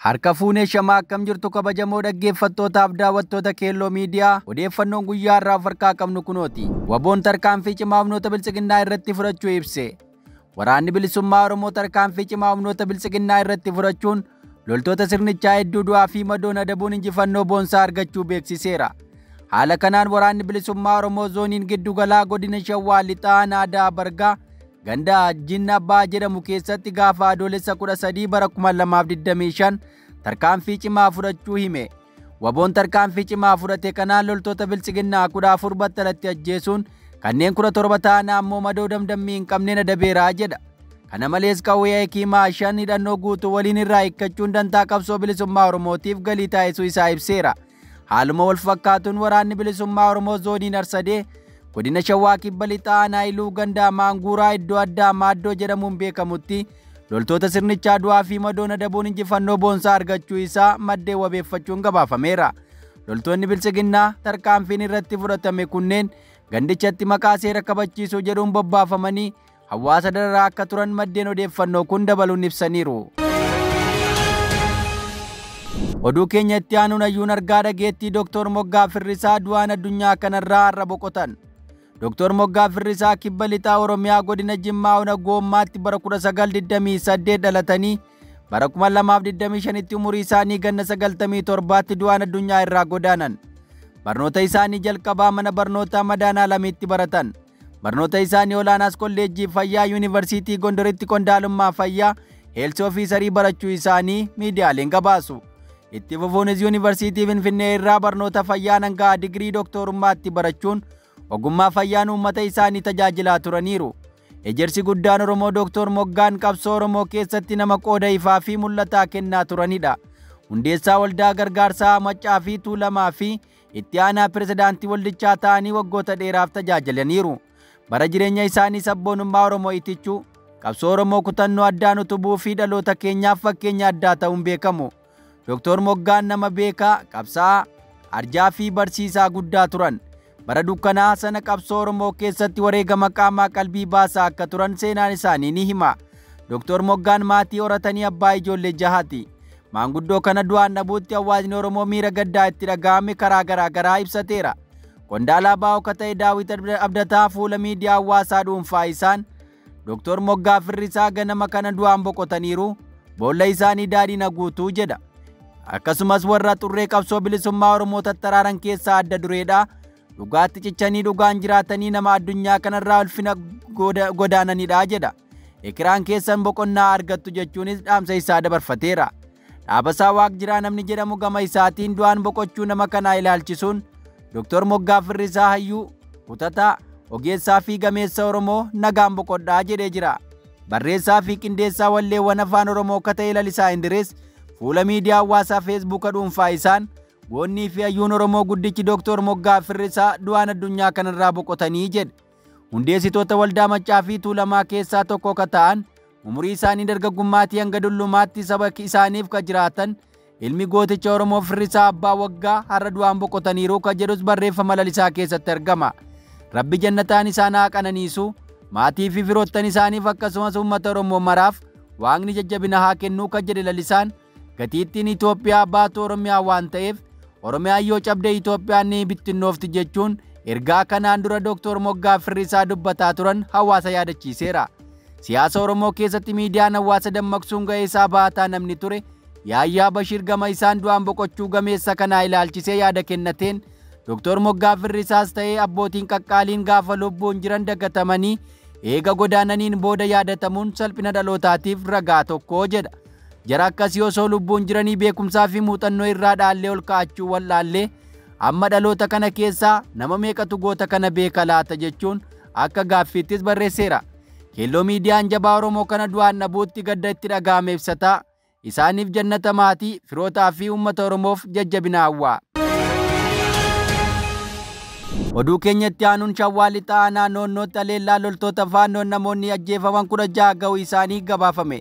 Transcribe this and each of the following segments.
Harka fuunee shamaa akkam jirtu kabajamoo dhaggeeffattootaaf daawwattoota Keelloo Miidiyaa, odeeffannoon guyyaa har'aa of harkaa qabnu kunooti. Waboon tarkaanfii cimaa humnoota biltsiginnaa irratti fudhachuu ibse. Waraanni bilisummaa Oromoo tarkaanfii cimaa humnoota biltsiginnaa irratti fudhachuun loltoota sirnichaa hedduu du'aa fi madoon adabuun injifannoo boonsaa argachuu beeksiseera. Haala kanaan waraanni bilisummaa Oromoo zooniin giddugalaa godina Shawaa Lixaa Naadaa Bargaa ganda Jinna Abbaa jedhamu keessatti gaafa Adoolessa 13 bara 2025 tarkaanfii cimaa fudhachuu hime. Waboon tarkaanfii cimaa fudhate kanaan loltoota biltsiginnaa 14 battalatti ajjeesuun kanneen 17 ta'an ammoo madoo damdammii hin qabneen adabeeraa jedha. Kana malees qawwee Hakiimaa 5 hidhannoo guutuu waliin irraa hiikkachuun dantaa qabsoo bilisummaa Oromootiif galii taasisuu isaa ibseera. Haaluma wal fakkaatuun waraanni bilisummaa Oromoo zooniin Arsadee godina Shawaa Kibba Lixaa Aanaa Iluu gandaa Maanguuraa iddoo addaa Maaddoo jedhamuun beekamutti loltoota sirnichaa du'aa fi madoon adabuun injifannoo boonsaa argachuu isaa maddeen wabeeffachuun gabaafameera. Loltoonni biltsiginnaa tarkaanfiin irratti fudhatame kunneen gandichatti maqaa seera kabachiisuu jedhuun bobbaafamanii hawaasa dararaa akka turan maddeen odeeffannoo kun dabaluun ibsaniiru. Oduu keenya itti aanuun hayyuun argaa dhageettii Dooktor Moggaa Firrisaa du'aan addunyaa kanarraa har'a boqotan. Dooktor Moggaa Firrisaa Kibba Lixaa Oromiyaa godina Jimmaa Ona Goommaatti bara 1928 dhalatanii bara 2025tti umurii isaanii ganna 97tti du'aan addunyaa irraa godaanan. Barnoota isaanii jalqabaa mana barnootaa Madaanaa Lamiitti baratan. Barnoota isaanii olaanaas kolleejjii fayyaa Yuunivarsiitii Gondoritti qondaalummaa fayyaa heelsi ofiisarii barachuu isaanii miidiyaaleen gabaasu. Itti fufuunis Yuunivarsiitii Finfinnee irraa barnoota fayyaa hanga digirii dooktorummaatti barachuun ogummaa fayyaan uummata isaanii tajaajilaa turaniiru. Ejersi guddaan Oromoo Dooktor Moggaan qabsoo Oromoo keessatti nama qooda ifaa fi mul'ataa kennaa turanidha. Hundeessaa waldaa gargaarsaa Maccaa fi Tuulamaa fi itti aanaa pirezidaantii waldichaa ta'anii waggoota dheeraaf tajaajilaniiru. Bara jireenya isaanii sabboonummaa Oromoo itichuu, qabsoo Oromoo kutannoo addaan utubuu fi dhaloota keenyaaf fakkeenya addaa ta'uun beekamu. Dooktor Moggaan nama beekaa, qabsaa'aa, arjaa fi barsiisaa guddaa turan. Bara dukkanaa sana qabsoo Oromoo keessatti wareegama qaamaa qalbii baasaa akka turan seenaan isaanii ni hima. Dooktor Moggaan maatii horatanii abbaa ijoollee jahaati. Maanguddoo kana du'aan dhabuutti hawaasni Oromoo miira gaddaa itti dhaga'ame karaa garaa garaa ibsateera. Qondaalaa Baa'oo akka ta'e Daawit Abdataa fuula miidiyaa hawaasaa dhuunfaa isaan Dooktor Moggaa Firrisaa ganama kana du'aan boqotaniiru, boolla isaanii daadhiin guutuu jedha. Akkasumas warra xurree qabsoo bilisummaa Oromoo tattaraaran keessaa adda dureedha. Dhugaatti cichanii dhugaan jiraatanii nama addunyaa kanarraa ulfina godaananidha jedha. Ekiraan keessan boqonnaa argattu jechuunis dhaamsa isaa dabarfateera. Dhaabasaa Waaqjiraa namni jedhamu gama isaatiin du'aan boqochuu nama kanaa ilaalchisuun Dooktor Moggaa Firrisaa hayyuu, kutataa, ogeessaa fi gameessa Oromoo nagaan boqodhaa jedhee jira. Barreessaa fi qindeessaa walleewwan afaan Oromoo akka ta'e Lalisaa Indirees fuula miidiyaa hawaasaa Feesbuuka dhuunfaa isaan goonnii fi hayyuun Oromoo guddichi Dooktor Moggaa Firrisaa du'aan addunyaa kanarraa boqotanii jedhe. Hundeessitoota waldaa Maccaa fi Tuulamaa keessaa tokko akka ta'an umurii isaanii dargaggummaatii hanga dullumaatti saba isaaniif ka jiraatan ilmi gooticha Oromoo Firrisaa abbaa waggaa har'a du'aan boqotaniiru ka jedhus barreeffama Lalisaa keessatti argama. Rabbi jannataan isaan haa qananiisu, maatii fi firoottan isaaniif akkasumas uummata Oromoo maraaf waaqni jajjabina haa kennuu ka jedhe Lalisaan gatiittiin Itoophiyaa baatu Oromiyaa waan ta'eef Oromiyaan yoo cabde Itoophiyaan ni bittinnoofti jechuun ergaa kanaan dura Dooktor Moggaa Firrisaa dubbataa turan hawaasa yaadachiiseera. Siyaasa Oromoo keessatti miidiyaan hawaasa dammaqsuun ga'ee isaa baataa namni ture Yaayyaa Bashiir gama isaan du'aan boqochuu gameessa kanaa ilaalchisee yaada kennateen Dooktor Moggaa Firrisaas ta'ee abbootiin qaqqaaliin gaafa lubbuun jiran dagatamanii eega godaananiin booda yaadatamuun salphina dhalootaatiif ragaa tokko jedha. Jara akkasii osoo lubbuun jiranii beekumsaa fi muuxannoo irraa dhaallee ol kaa'achuu wallaallee amma dhaloota kana keessaa nama meeqatu goota kana beeka laata jechuun akka gaaffiittis barreesseera. Keelloo miidiyaan jabaa Oromoo kana du'aan dhabuutti gadda itti dhaga'ame ibsataa. Isaaniif jannata maatii, firootaa fi uummata Oromoof jajjabina hawwaa. Oduu keenyatti aanuun Shawaa Lixaa aanaa Noonnootti haleellaa loltoota faannoon namoonni ajjeefaman 16 ga'uu isaanii gabaafame.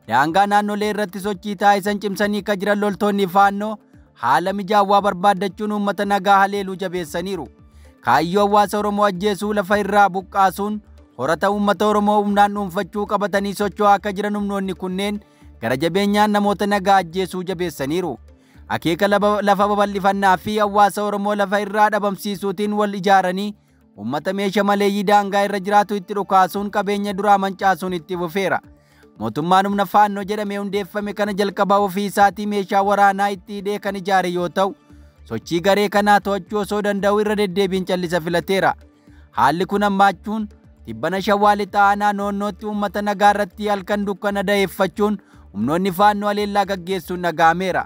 Daangaa naannolee irratti sochii taasisan cimsanii kan jiran loltoonni faannoo haala mijaawaa barbaaddachuun uummata nagaa haleeluu jabeessaniiru. Kaayyoo hawaasa Oromoo ajjeesuu lafa irraa buqqaasuun horata uummata Oromoo humnaan dhuunfachuu qabatanii socho'aa akka jiran humnoonni kunneen gara jabeenyaan namoota nagaa ajjeesuu jabeessaniiru. Akeeka lafa babal'ifannaa fi hawaasa Oromoo lafa irraa dhabamsiisuutiin wal ijaaranii uummata meeshaa maleeyyii daangaa irra jiraatu itti dhukaasuun qabeenya duraa mancaasuun itti fufeera. Mootummaan humna Faannoo jedhamee hundeeffame kana jalqabaa ofii isaatii meeshaa waraanaa itti hidhee kan ijaare yoo ta'u, sochii garee kanaa to'achuu osoo danda'u irra deddeebiin callisa filateera. Haalli kun hammaachuun tibbana Shawaa Lixaa aanaa Noonnootti uummata nagaa irratti halkan dukkana da'eeffachuun humnoonni Faannoo haleellaa gaggeessuun dhaga'ameera.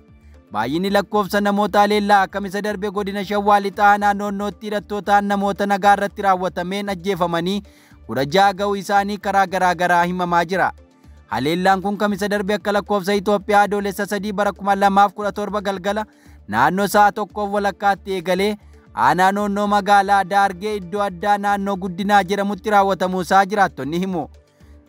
Baay'inni lakkoofsa namoota haleellaa kamisa darbe godina Shawaa Lixaa aanaa Noonnootti hidhattootaan namoota nagaa irratti raawwatameen ajjeefamanii 16 ga'uu isaanii karaa garaa garaa himamaa jira. Haleellaan kun kamisa darbe akka lakkoofsa Itoophiyaa adoolessa 3 bara 2017 galgala naannoo sa'a 1:30 eegalee aanaa Noonnoo magaalaa Daargee iddoo addaa naannoo Guddinaa jedhamutti raawwatamuu isaa jiraattonni himu.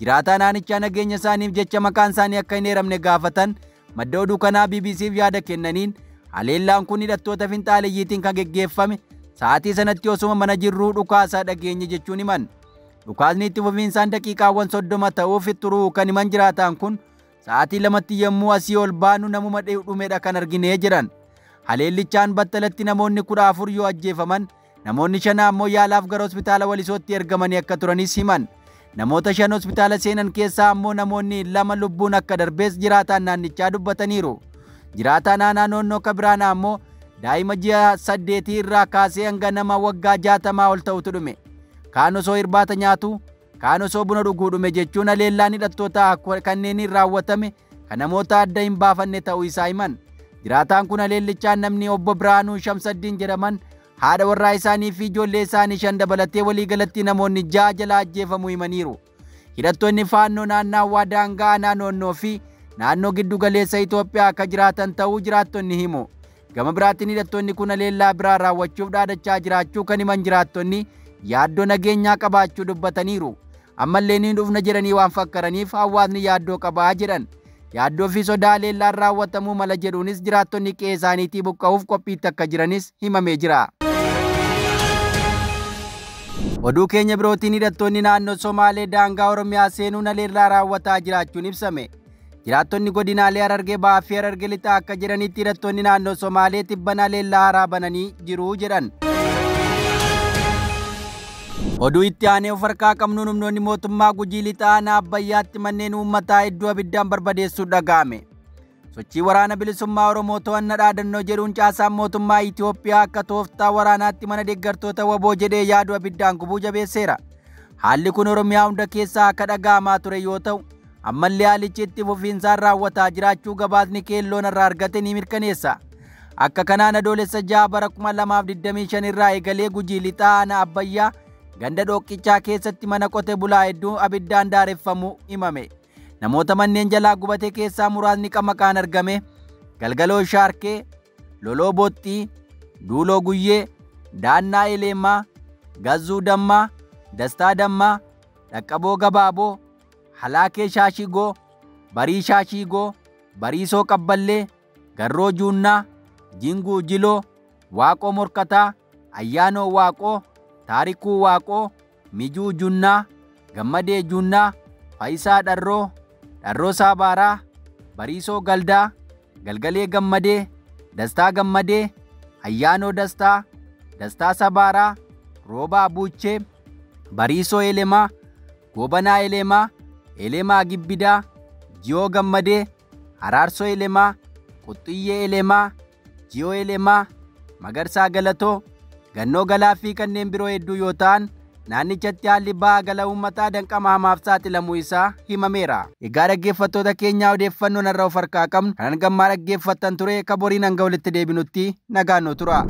Jiraataa naannichaa nageenya isaaniif jecha maqaan isaanii akka hin eeramne gaafatan madda oduu kanaa BBCf yaada kennaniin haleellaan kun hidhattoota finxaaleyyiitiin kan geggeeffame sa'aatii sanatti osuma mana jirruu dhukaasaa dhageenye jechuun himan. Dhukaasni itti fufiinsaan daqiiqaawwan 30 ta'uuf turuu kan himan jiraataan kun sa'aatii 2tti yommuu asii ol baanu namuma dhumedha kan argine jedhan. Haleellichaan battalatti namoonni 14 yoo ajjeefaman namoonni 5 ammoo yaalaaf gara hospitaala Walisootti ergamanii akka turanis himan. Namoota 5 hospitaala seenan keessaa ammoo namoonni 2 lubbuun akka darbees jiraataan naannichaa dubbataniiru. Jiraataan aanaa Noonnoo Kabiraanaa ammoo daa'ima ji'a 8 irraa kaasee hanga nama waggaa 60 ol ta'utu dhume. Kaan osoo irbaata nyaatu, kaan osoo buna dhuguu dhume jechuun haleellaan hidhattoota kanneen raawwatame kan namoota adda hin baafanne ta'uu isaa himan. Jiraataan kun haleellichaan namni obbo Biraanuu Shamsaddiin jedhaman haadha warraa isaanii fi ijoollee isaanii 5 dabalatee waliigalatti namoonni 6 jalaa ajjeefamuu himaniiru. Hidhattoonni Faannoo naannawaa daangaa aanaa Noonnoo fi naannoo giddu galeessa Itoophiyaa akka jiraatan ta'uu jiraattonni himu. Gama biraatiin hidhattoonni kun haleellaa biraa raawwachuuf dhaadachaa jiraachuu kan himan jiraattonni yaaddoo nageenyaa qabaachuu dubbataniiru. Ammallee ni dhufna jedhanii waan fakkaraniif hawaasni yaaddoo qabaa jedhan. Yaaddoo fi sodaa haleellaan raawwatamuu mala jedhuunis jiraattonni qe'ee isaaniitii buqqa'uuf qophiitti akka jiranis himamee jira. Oduu keenya birootiin hidhattoonni naannoo Somaalee daangaa Oromiyaa seenuun haleellaa raawwataa jiraachuun ibsame. Jiraattonni godinaalee Harargee Bahaa fi Harargee Lixaa akka jedhanitti hidhattoonni naannoo Somaalee tibbana haleellaa haaraa bananii jiru jedhan. Oduu itti aanee of harkaa qabnuun humnoonni mootummaa Gujii Lixaa aanaa Abbayyaatti manneen uummataa hedduu abiddaan barbadeessuun dhaga'ame. Sochii waraana bilisummaa Oromoo to'annaa dhaadannoo jedhuun caasaan mootummaa Itoophiyaa akka tooftaa waraanaatti mana deeggartoota waboo jedhee yaadu abiddaan gubuu jabeesseera. Haalli kun Oromiyaa hunda keessaa akka dhaga'amaa ture yoo ta'u, ammallee haalichi itti fufiinsaan raawwataa jiraachuu gabaasni keelloon irraa argate ni mirkaneessa. Akka kanaan adoolessa 6 bara 2025 irraa eegalee Gujii Lixaa aanaa Abbayyaa ganda dhoqqichaa keessatti mana qote bulaa hedduu abiddaan daareffamuu himame. Namoota manneen jalaa gubate keessaa muraasni qamaqaan argame Galgaloo Shaarkee, Loloo Boxxii, Duuloo Guyyee, Daannaa Eleemaa, Gazzuu Dammaa, Dastaa Dammaa, Dhaqqaboo Gabaaboo, Halaakee Shaashigoo, Barii Shaashigoo, Bariisoo Qabballee, Garroo Juunnaa, Jinguu Jiloo, Waaqoo Morkataa, Ayyaanoo Waaqoo, Taarikuu Waaqoo, Mijuu Junnaa, Gammadee Junnaa, Faayisaa Dharroo, Dharroo Saabaaraa, Bariisoo Galdaa, Galgalee Gammadee, Dastaa Gammadee, Ayyaanoo Dastaa, Dastaa Sabaaraa, Roobaa Buuchee, Bariisoo Elemaa, Goobanaa Elemaa, Elemaa Gibbidaa, Jiyoo Gammadee, Araarsoo Elemaa, Quxxiyyee Elemaa, Jiyoo Elemaa, Magarsaa Galatoo, Gannoo Galaa fi kanneen biroo hedduu yoo ta'an naannichatti haalli ba'aa gala uummataa danqama hamaaf saaxilamuu isaa himameera. Egaa dhaggeeffattoota keenyaa odeeffannoon irra of harkaa qabnu kanan gammaa dhaggeeffattan ture ka boriin hanga walitti deebinutti nagaan nu tura.